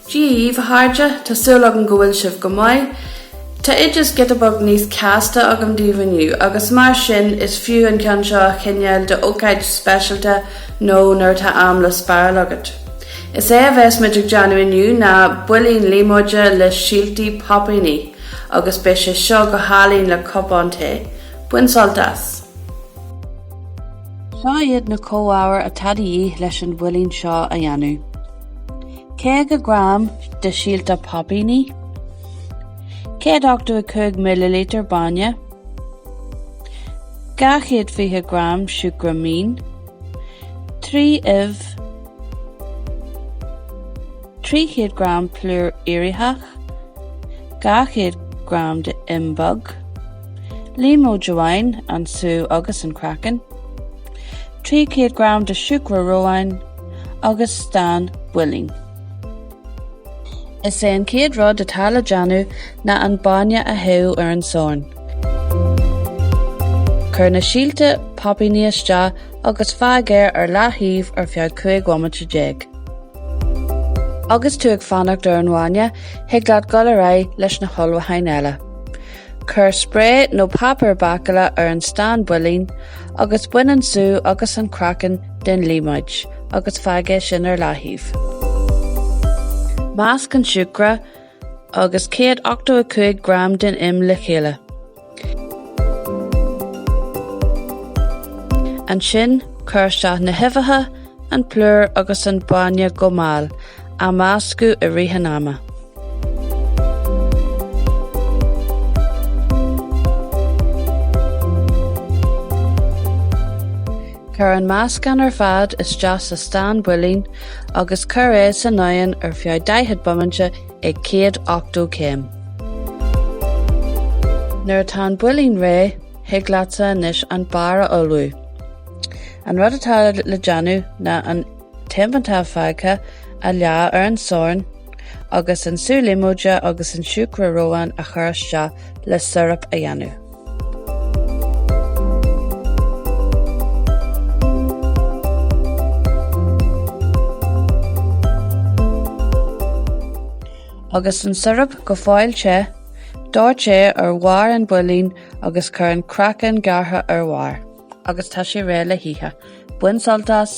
Dia dhaoibh, a chairde, tá súil agam go bhfuil sibh go maith. Tá oideas giota beag níos casta agam daoibh inniu, agus mar sin is fiú an ceann seo a choinneáil d'ócáid speisialta nó nuair atá am le spáráil agat. Is é a bheas muid ag déanamh inniu ná builín líomóide le síoltaí poipíní, agus beidh sé seo go hálainn le cupán tae. Bain sult as! Seo iad na comhábhair atá de dhíth leis an bhuilín seo a dhéanamh. 50 gram de shíolta poipíní, 185 millilítear bainne, 220 gram siúcra mín, 3 ubh, 300 gram plúr éiritheach, 200 gram de im bhog, líomóid amháin, an sú agus an craiceann, 300 gram de siúcra reoáin agus stán builín. Is é an chéad rud atá le déanamh ná an bainne a théamh ar an sorn. Cuir na síolta poipíní isteach agus fág é ar leaththaobh ar feadh 15 bhomaite. Agus tú ag fanacht ar an bhainne, thig leat dul ar aghaidh leis na hullmhúcháin eile. Cuir spré nó páipéar bácála ar an stán builín agus bain an sú agus an craiceann den líomóid agus fág é sin ar leaththaobh. Measc an siúcra agus 185 gram den im le chéile. Ansin, cuir isteach na huibheacha, an plúr agus an bainne go mall, á meascadh i rith an ama. Cuir an meascán ar fad isteach sa stán builín agus cuir é san oigheann ar feadh 40 bomainte ag 180 céim. Nuair atá an builín réidh, thig leatsa anois an barr a ullmhú. An rud atá le déanamh ná an t-im atá fágtha a leá ar an sorn agus an sú líomóide agus an siúcra reoáin a chur isteach le siorap a dhéanamh. Agus an siorap go fóill te, doirt é ar bharr an bhuilín agus cuir an craiceann gearrtha ar bharr. Agus tá sé réidh le hithe. Bain sult as!